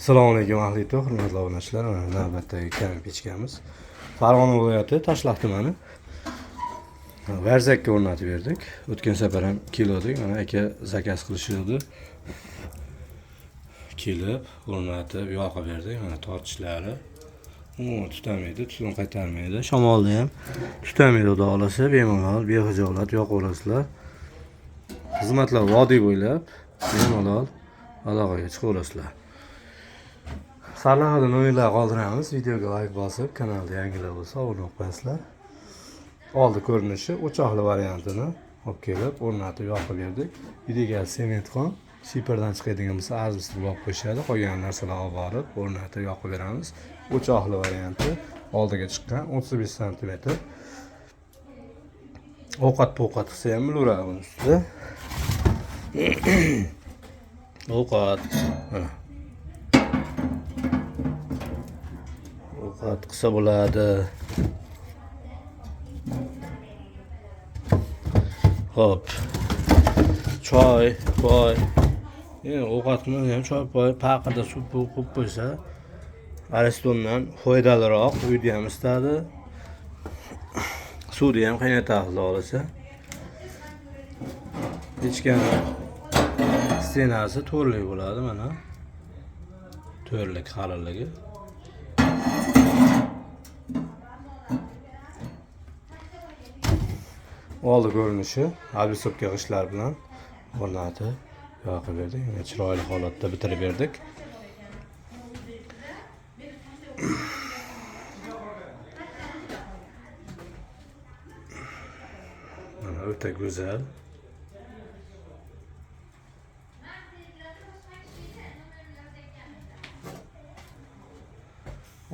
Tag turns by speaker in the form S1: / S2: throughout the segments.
S1: Assalomu alaykum ahli yutuq, hurmatli obunachilar. Mana navbatdagi kamin pechkamiz. Farg'ona viloyati Toshloq tumani. Varzakka o'rnatib berdik. O'tgan safar ham keldik. Mana aka zakaz qilishdi. Kelib, o'rnatib, yoqib berdik. Mana tortishlari umuman tutamaydi, tutun qaytarmaydi. Shamolda ham tutamaydi, xudo xohlasa, bemalol, bexijolat yoqaverasizlar. Xizmatlar vodiy bo'ylab bemalol aloqaga chiqaverasizlar. Sarlavhada nomerlar qoldiramiz. Videoga like bosib, kanalda yangilar bo'lsa obuna bo'lib qo'yasizlar. Oldi ko'rinishi o'choqli variantini olib kelib, o'rnatib yoqib berdik. Uydagi sement qon, siperdan chiqadigan bo'lsa azbistirib olib qo'yishadi. Qolgan narsalar olib borib, o'rnatib yoqib beramiz. O'choqli varianti oldiga chiqqan 35 sm. Ovqat povqat qilsa ham bo'laveradi buni ustida. Ovqat mana. Ovqat qilsa bo'ladi. Xo'p. Choy, poy. Endi ovqatni ham choy, poy, paqirda suv qo'yib qo'ysa, Aristondan foydaliroq, uyda ham isitadi. Suvni ham qaynatadi, xudo xohlasa. Pechkani stenasi to'rlik bo'ladi mana. To'rlik qalinligi. Oldi ko'rinishi obrisovka g'ishtlar bilan o'rnatib yoqib berdik. Yana chiroyli holatda bitirib berdik. Mana o'ta go'zal.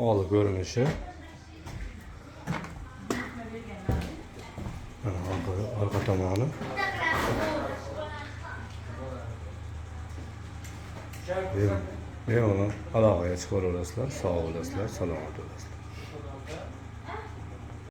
S1: Oldi ko'rinishi. Mana orqa tomoni. Bemalol aloqaga chiqaverasizlar, sog' bo'lasizlar, salomat bo'lasizlar.